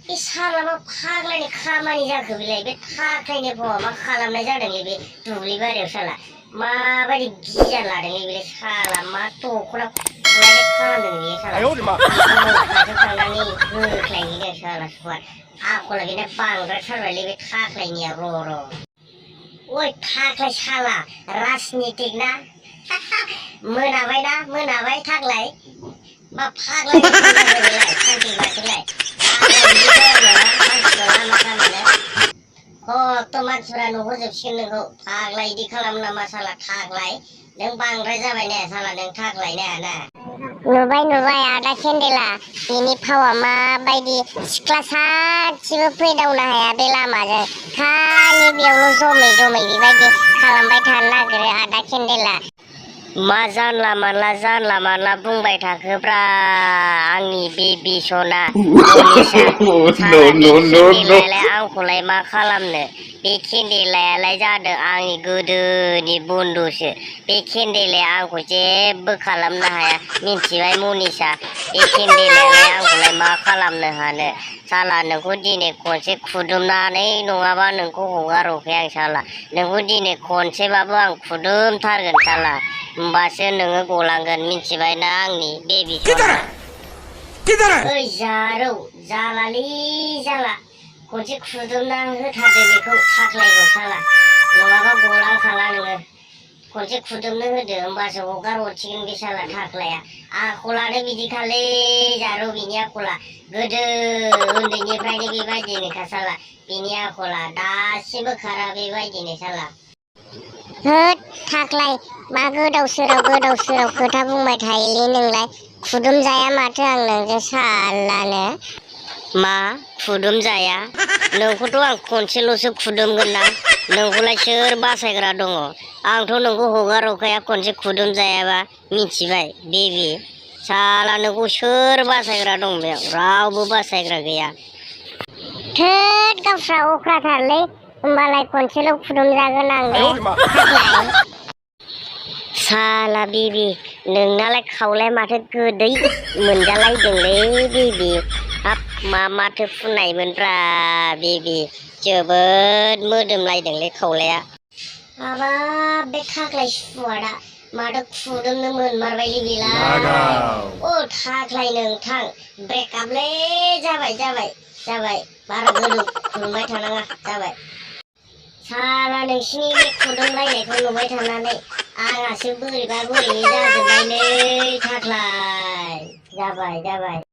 बे साला मा फाग्लानि खामानि जाखो बेलाय बे थाख्लायनो बावा मा खालामनाय जादोंलै बे दुब्लि बारियाव साला माबायदि गिया लादोंलै बेलाय साला मा दख'ना खुलायनाय खालामदों बेयो साला खाथियाव थांनानै होख्लायहैदों साला सुवार आखला बेना बांद्रायथारबायलै बे थाख्लायनिया र' ओइ थाख्लाय साला राजनितिक ना मोनाबाय थाख्लाय मा फाग्लानि खालामदों बेलाय सानसे बाथिलाय खथ' मानसिफ्रा नुहुरजोबसिगोन नोंखौ फाग्ला इदि खालाम नामा साला थाग्लाय नों बांद्राय जाबाय ने साला नों थाग्लाय ना नुबाय आदा केन्देला बिनि फावा माबायदि सिख्ला सासेबो फैदावनो हाया बे लामाजों खालि बेयावल' जमै बेबायदि खालामबाय थानो नागिरो आदा केन्देला मा जानला मानला बुंबाय थाखोब्रा आंनि बेबि सना केन्देलायालाय आंखौलाय मा खालामनो बे केन्देलायालाय जादों आंनि गोदोनि बन्धुसो बे केन्देलाया आंखौ जेबो खालामनो हाया मिथिबाय मनिषा बे केन्देलायालाय आंखौलाय मा खालामनो हानो साला नोंखौ दिनै खनसे खुदुमनानै नङाबा नोंखौ हगारहरखाया आं साला नोंखौ दिनै खनसेबाबो आं खुदुमथारगोन साला होमबासो नोङो गलांगोन मिथिबाय ना आंनि बेबि सना ओइ जारौ जाला खनसे खुदुमना होथारदो बेखौ थाख्लायखौ साला नङाबा गलांखाला नोङो खनसे खुदुमनो होदो होमबासो हगार हरसिगोन बे साला थाख्लाया आखलानो बिदिखालै जारौ बिनि आखला गोदो उन्दैनिफ्रायनो बेबायदिनोखा साला बिनि आखला दासिमबो खारा बेबायदिनो साला होद थाख्लाय मा गोदाव सोराव खोथा बुंबाय थायोलै नोंलाय खुदुम जाया माथो आं नोंजों सालानो मा खुदुम जाया नोंखौथ' आं खनसेल'सो खुदुमगोन ना नोंखौलाय सोर बासायग्रा दङ आंथ' नोंखौ हगार हरखाया खनसे खुदुम जायाबा मिथिबाय बेबि साला नोंखौ सोर बासायग्रा दं बेयाव रावबो बासायग्रा गैया थोद गावस्रा अख्राथारलै होमबालाय खनसेल' खुदुमजागोन आं दे साला बेबि नोंनालाय खावलाय माथो गोदै मोनजालायदोंलै बेबि हाब माथो फुननायमोनब्रा बेबि जोबोद मोदोमलायदोंलै खावलाया हाबाब बे थाख्लाय सुवादा माथो खुदुमनो मोनमारबायलै बेलाय ओ थाख्लाय नोंथां ब्रेकआपलै जाबाय बारा गोदौ खुदुमबाय थानाङा जाबाय साला नोंसिनि बे खुदुमलायनायखौ नुबाय थानानै आंहासो बोरैबा जाजोब्बायलै थाख्लाय जाबाय